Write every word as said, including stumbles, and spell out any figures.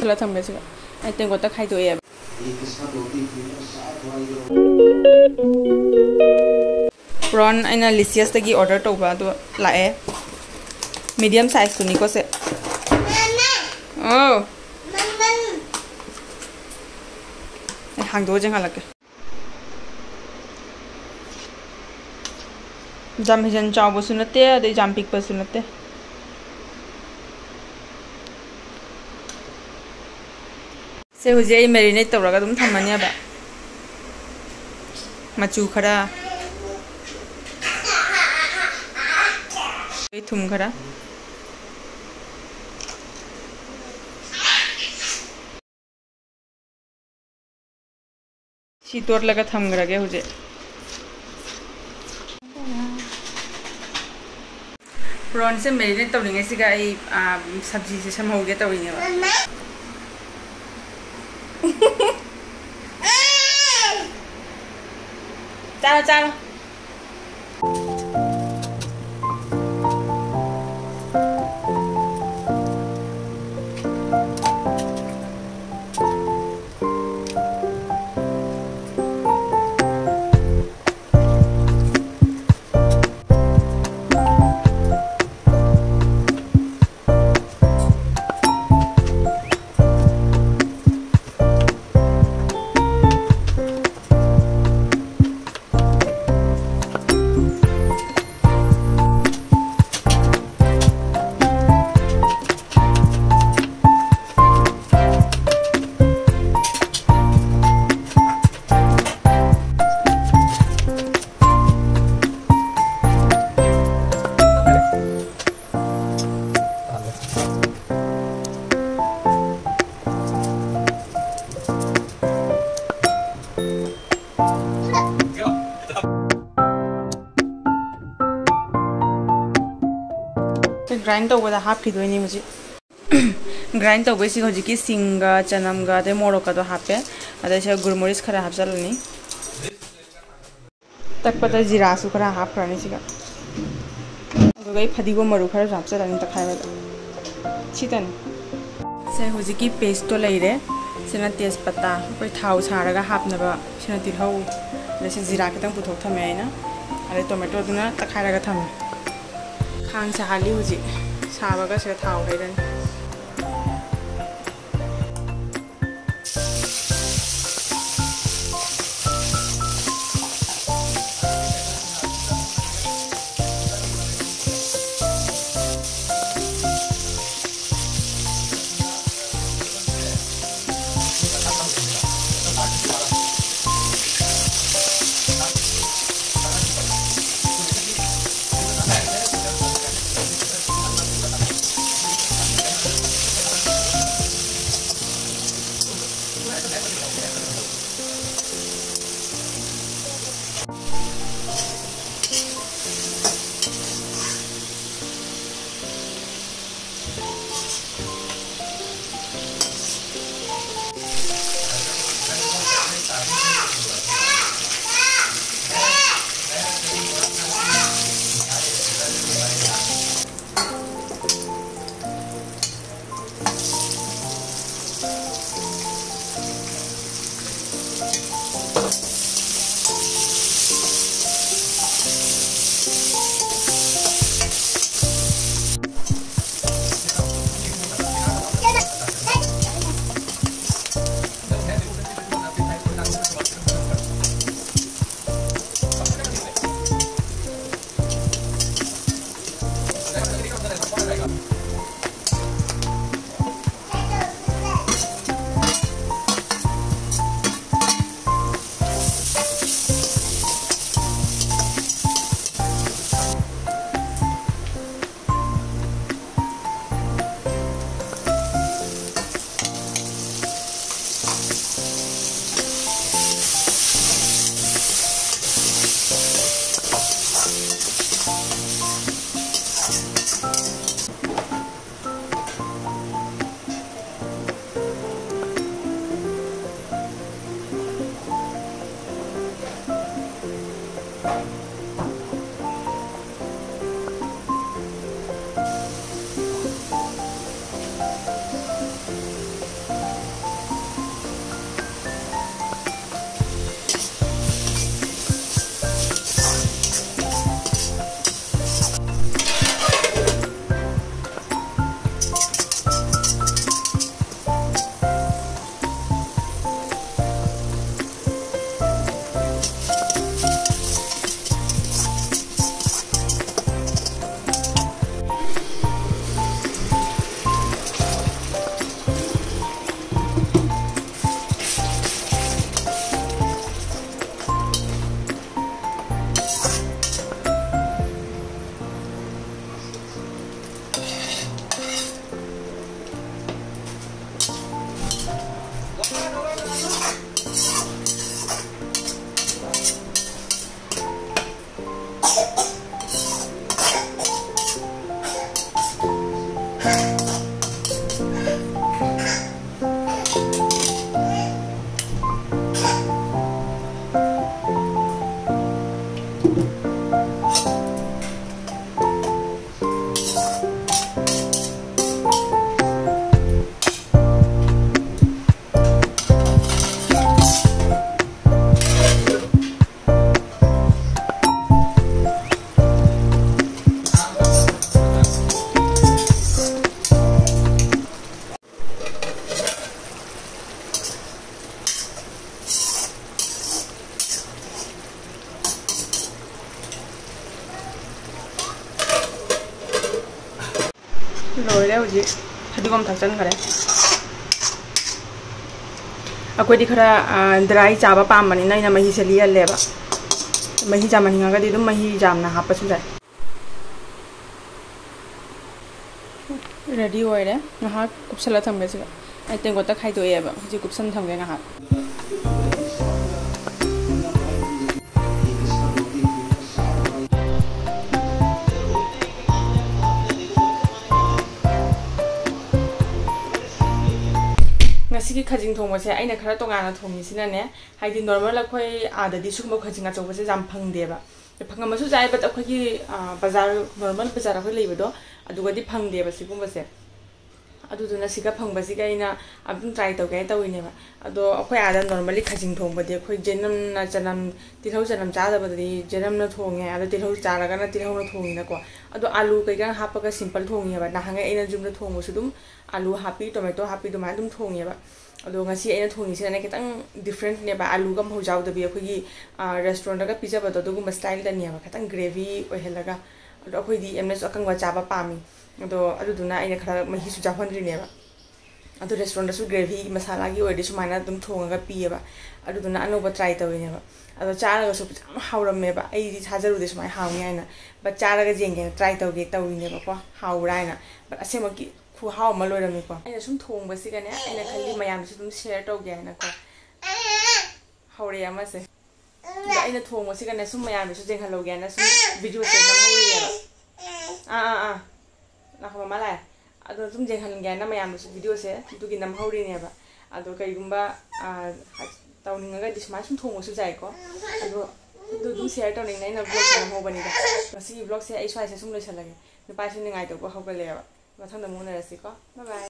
ꯈꯜꯂ ꯊꯝꯒꯦ ꯁꯤꯒ꯫ ꯑꯩ ꯇꯦꯡꯀꯣꯠꯇ ꯈꯥꯏꯗꯣꯛꯑꯦꯕ꯫ ꯄ꯭ꯔꯣꯟ ꯑꯩꯅ ꯂꯤꯁꯤꯌꯁꯇꯒꯤ ꯑꯣꯔꯗꯔ ꯇꯧꯕ ꯑꯗꯨ ꯂꯥꯛꯑꯦ꯫ ꯃꯤꯗꯤꯌꯝ ꯁꯥꯏꯖꯇꯨꯅꯤꯀꯣ ꯁꯦ꯫ ꯑꯣ꯫ ꯑꯩ ꯍꯥꯡꯗꯣꯛꯑ ꯌꯦꯡꯍꯜꯂꯛꯀꯦ꯫ ꯌꯥꯝ ꯍꯦꯟꯖꯟ ꯆꯥꯎꯕꯁꯨ ꯅꯠꯇꯦ, ꯑꯗꯩ ꯌꯥꯝ ꯄꯤꯛꯄꯁꯨ ꯅꯠꯇꯦ꯫ ꯁꯦ ꯍꯧꯖꯤꯛ ꯑꯩ ꯃꯦꯔꯤꯅꯦꯠ ꯇꯧꯔꯒ ꯑꯗꯨꯝ ꯊꯝꯃꯅꯦꯕ꯫ ꯃꯆꯨ ꯈꯔ, ꯑꯗꯩ ꯊꯨꯝ ꯈꯔ꯫ ꯁꯤ ꯇꯣꯠꯂꯒ ꯊꯝꯈ꯭ꯔꯒꯦ ꯍꯧꯖꯤꯛ꯫ ꯄ꯭ꯔꯣꯟꯁꯦ ꯃꯦꯔꯤꯅꯦꯠ ꯇꯧꯔꯤꯉꯩꯁꯤꯒ ꯑꯩ, ꯑꯥ, ꯁꯕꯖꯤꯁꯦ ꯁꯦꯝꯍꯧꯒꯦ ꯇꯧꯔꯤꯅꯦꯕ꯫ ꯆꯥꯔꯣ, ꯆꯥꯔꯣ꯫ ꯒ꯭ꯔꯥꯏꯟ ꯇꯧꯕꯗ ꯍꯥꯞꯈꯤꯗꯣꯏꯅꯤ ꯍꯧꯖꯤꯛ꯫ ꯒ꯭ꯔꯥꯏꯟ ꯇꯧꯕꯩꯁꯤꯒ ꯍꯧꯖꯤꯛꯀꯤ ꯁꯤꯡꯒ ꯆꯅꯝꯒ ꯑꯗꯩ ꯃꯣꯔꯣꯛꯀꯗꯣ ꯍꯥꯞꯄꯦ꯫ ꯑꯗꯩ ꯁꯤꯗ ꯒꯨꯔꯃꯣꯔꯤꯁ ꯈꯔ ꯍꯥꯞꯆꯜꯂꯅꯤ꯫ ꯇꯛꯄꯗ ꯖꯤꯔꯥꯁꯨ ꯈꯔ ꯍꯥꯞꯈ꯭ꯔꯅꯤ ꯁꯤꯒ꯫ ꯑꯗꯨꯒ ꯑꯩ ꯐꯗꯤꯒꯣꯝ ꯃꯔꯨ ꯈꯔꯁꯨ ꯍꯥꯞꯆꯜꯂꯅꯤ ꯇꯛꯈꯥꯏꯕꯗ꯫ ꯁꯤꯇꯅꯤ꯫ ꯁꯦ, ꯍꯧꯖꯤꯛꯀꯤ paste ꯇꯣ ꯂꯩꯔꯦ꯫ ꯁꯤꯅ ꯇꯦꯖꯄꯇꯥ, ꯑꯩꯈꯣꯏ ꯊꯥꯎ ꯁꯥꯔꯒ ꯍꯥꯞꯅꯕ꯫ ꯁꯤꯅ ꯇꯤꯜꯍꯧ꯫ ꯑꯗ ꯁꯤ ꯖꯤꯔꯥ ꯈꯤꯇꯪ ꯄꯨꯊꯣꯛ ꯊꯝꯃꯦ ꯑꯩꯅ꯫ ꯑꯗꯩ tomato ꯗꯨꯅ ꯇꯛꯈꯥꯏꯔꯒ ꯊꯝꯃꯦ꯫ ꯈꯥꯡ ꯁꯥꯍꯜꯂꯤ ꯍꯧꯖꯤꯛ꯫ ꯁꯥꯕꯒ ꯁꯤꯗ ꯊꯥꯎ ꯍꯩꯔꯅꯤ꯫ ꯂꯣꯏꯔꯦ ꯍꯧꯖꯤꯛ꯫ ꯐꯗꯤꯒꯣꯝ ꯊꯥꯛꯆꯟꯈꯔꯦ꯫ ꯑꯩꯈꯣꯏꯗꯤ ꯈꯔ, ꯑ, dry ꯆꯥꯕ ꯄꯥꯝꯕꯅꯤꯅ ꯑꯩꯅ ꯃꯍꯤꯁꯦ ꯂꯤꯍꯜꯂꯦꯕ꯫ ꯃꯍꯤ ꯆꯥꯃꯟꯅꯤꯡꯉꯒꯗꯤ ꯑꯗꯨꯝ ꯃꯍꯤ ꯌꯥꯝꯅ ꯍꯥꯞꯄꯁꯨ ꯌꯥꯏ꯫ Ready ꯑꯣꯏꯔꯦ꯫ ꯉꯥꯏꯍꯥꯛ ꯀꯨꯞꯁꯜꯂ ꯊꯝꯒꯦ ꯁꯤꯗ꯫ ꯑꯩ ꯇꯦꯡꯀꯣꯠꯇ ꯈꯥꯏꯗꯣꯛꯑꯦꯕ꯫ ꯍꯧꯖꯤꯛ ꯀꯨꯞꯁꯟ ꯊꯝꯒꯦ ꯉꯥꯏꯍꯥꯛ꯫ ꯉꯁꯤꯒꯤ ꯈꯖꯤꯡ ꯊꯣꯡꯕꯁꯦ ꯑꯩꯅ ꯈꯔ ꯇꯣꯉꯥꯟꯅ ꯊꯣꯡꯉꯤꯁꯤꯅꯅꯦ, ꯍꯥꯏꯗꯤ normal ꯑꯩꯈꯣꯏ ꯑꯥꯗꯗꯤ ꯁꯤꯒꯨꯝꯕ ꯈꯖꯤꯡ ꯑꯆꯧꯕꯁꯦ ꯌꯥꯝ ꯐꯪꯗꯦꯕ꯫ ꯐꯪꯉꯝꯃꯁꯨ ꯌꯥꯏ, but ꯑꯩꯈꯣꯏꯒꯤ, ꯑ, ꯕꯖꯥꯔ, normal ꯕꯖꯥꯔ ꯑꯩꯈꯣꯏ ꯂꯩꯕꯗꯣ, ꯑꯗꯨꯒꯗꯤ ꯐꯪꯗꯦꯕ ꯁꯤꯒꯨꯝꯕꯁꯦ꯫ ꯑꯗꯨꯗꯨꯅ ꯁꯤꯒ ꯐꯪꯕꯁꯤꯒ ꯑꯩꯅ ꯑꯗꯨꯝ try ꯇꯧꯒꯦ ꯍꯥꯏꯅ ꯇꯧꯔꯤꯅꯦꯕ꯫ ꯑꯗꯣ ꯑꯩꯈꯣꯏ ꯑꯥꯗ normally ꯈꯖꯤꯡ ꯊꯣꯡꯕꯗꯤ ꯑꯩꯈꯣꯏ ꯖꯦꯅꯝꯅ ꯆꯅꯝ, ꯇꯤꯜꯍꯧ ꯆꯅꯝ ꯆꯥꯗꯕꯗꯗꯤ ꯖꯦꯅꯝꯅ ꯊꯣꯡꯉꯦ, ꯑꯗꯣ ꯇꯤꯜꯍꯧ ꯆꯥꯔꯒꯅ ꯇꯤꯜꯍꯧꯅ ꯊꯣꯡꯉꯤꯅꯀꯣ꯫ ꯑꯗꯣ ꯑꯥꯂꯨ ꯀꯩꯀꯥ ꯍꯥꯞꯄꯒ simple ꯊꯣꯡꯉꯦꯕ꯫ ꯅꯍꯥꯟꯉꯩ ꯑꯩꯅ ꯌꯨꯝꯗ ꯊꯣꯡꯕꯁꯨ ꯑꯗꯨꯝ ꯑꯥꯂꯨ ꯍꯥꯞꯄꯤ, tomato ꯍꯥꯞꯄꯤ, ꯑꯗꯨꯃꯥꯏꯅ ꯑꯗꯨꯝ ꯊꯣꯡꯉꯦꯕ꯫ ꯑꯗꯣ ꯉꯁꯤ ꯑꯩꯅ ꯊꯣꯡꯉꯤꯁꯤꯅꯅꯦ ꯈꯤꯇꯪ differentꯅꯦꯕ, ꯑꯥꯂꯨꯒ ꯑꯃꯐꯥꯎ ꯌꯥꯎꯗꯕꯤ꯫ ꯑꯩꯈꯣꯏꯒꯤ, ꯑ, restaurantꯗꯒ ꯄꯤꯖꯕꯗꯣ ꯑꯗꯨꯒꯨꯝꯕ styleꯗꯅꯦꯕ, ꯈꯤꯇꯪ gravy ꯑꯣꯏꯍꯜꯂꯒ꯫ ꯑꯗꯣ ꯑꯩꯈꯣꯏꯗꯤ ꯌꯥꯝꯅꯁꯨ ꯑꯀꯪꯕ ꯆꯥꯕ ꯄꯥꯝꯃꯤ꯫ ꯑꯗꯣ ꯑꯗꯨꯗꯨꯅ ꯑꯩꯅ ꯈꯔ ꯃꯍꯤꯁꯨ ꯌꯥꯎꯍꯟꯗ꯭ꯔꯤꯅꯦꯕ꯫ ꯑꯗꯣ restaurantꯗꯁꯨ gravy ꯃꯁꯥꯂꯥꯒꯤ ꯑꯣꯏꯔꯗꯤ ꯁꯨꯃꯥꯏꯅ ꯑꯗꯨꯝ ꯊꯣꯡꯉꯒ ꯄꯤꯌꯦꯕ꯫ ꯑꯗꯨꯗꯨꯅ ꯑꯅꯧꯕ try ꯇꯧꯔꯤꯅꯦꯕ꯫ ꯑꯗꯣ ꯆꯥꯔꯒꯁꯨ ꯌꯥꯝ ꯍꯥꯎꯔꯝꯃꯦꯕ꯫ ꯑꯩꯗꯤ ꯊꯥꯖꯔꯨꯗꯦ ꯁꯨꯃꯥꯏꯅ ꯍꯥꯎꯅꯤ ꯍꯥꯏꯅ꯫ But ꯆꯥꯔꯒ ꯌꯦꯡꯒꯦꯅ try ꯇꯧꯒꯦ ꯇꯧꯔꯤꯅꯦꯕꯀꯣ, ꯍꯥꯎꯕ꯭ꯔꯥ ꯍꯥꯏꯅ꯫ But ꯑꯁꯦꯡꯃꯛꯀꯤ ꯈꯨꯍꯥꯎ ꯑꯃ ꯂꯣꯏꯔꯝꯃꯤꯀꯣ꯫ ꯑꯩꯅ ꯁꯨꯝ ꯊꯣꯡꯕꯁꯤꯒꯅꯦ, ꯑꯩꯅ ꯈꯜꯂꯤ ꯃꯌꯥꯝꯗꯁꯨ ꯑꯗꯨꯝ share ꯇꯧꯒꯦ ꯍꯥꯏꯅꯀꯣ꯫ ꯍꯧꯔꯛꯑꯦ ꯑꯃꯁꯦ꯫ ꯑꯗ ꯑꯩꯅ ꯊꯣꯡꯕꯁꯤꯒꯅꯦ ꯁꯨꯝ ꯃꯌꯥꯝꯗꯁꯨ ꯌꯦꯡꯍꯜꯂꯧꯒꯦꯅ ꯁꯨꯝ videoꯁꯦ ꯅꯝꯍꯧꯔꯤꯅꯦꯕ꯫ ꯑꯥ, ꯑꯥ, ꯑꯥ꯫ ꯂꯥꯛꯈꯣ, ꯃꯃꯥ ꯂꯥꯛꯑꯦ꯫ ꯑꯗꯣ ꯁꯨꯝ ꯌꯦꯡꯍꯟꯒꯦꯅ ꯃꯌꯥꯝꯗꯁꯨ videoꯁꯦ ꯑꯗꯨꯒꯤ ꯅꯝꯍꯧꯔꯤꯅꯦꯕ꯫ ꯑꯗꯣ ꯀꯩꯒꯨꯝꯕ, ꯑꯥ, ꯇꯧꯅꯤꯡꯉꯒꯗꯤ ꯁꯨꯃꯥꯏꯅ ꯁꯨꯝ ꯊꯣꯡꯕꯁꯨ ꯌꯥꯏꯀꯣ꯫ ꯑꯗꯣ ꯑꯗꯨ ꯑꯗꯨꯝ share ꯇꯧꯅꯤꯡꯉꯦ ꯑꯩꯅ vlogꯁꯦ ꯅꯝꯍꯧꯕꯅꯤꯗ꯫ ꯉꯁꯤꯒꯤ vlogꯁꯦ ꯑꯩ ꯁ꯭ꯋꯥꯏꯁꯦ ꯁꯨꯝ ꯂꯣꯏꯁꯜꯂꯒꯦ꯫ ꯅꯨꯄꯥꯁꯤ ꯅꯤꯡꯉꯥꯏ ꯇꯧꯕ ꯍꯧꯒꯠꯂꯛꯑꯦꯕ꯫ ꯃꯊꯪꯗ ꯑꯃꯨꯛ ꯎꯅꯔꯁꯤꯀꯣ꯫ Bye bye꯫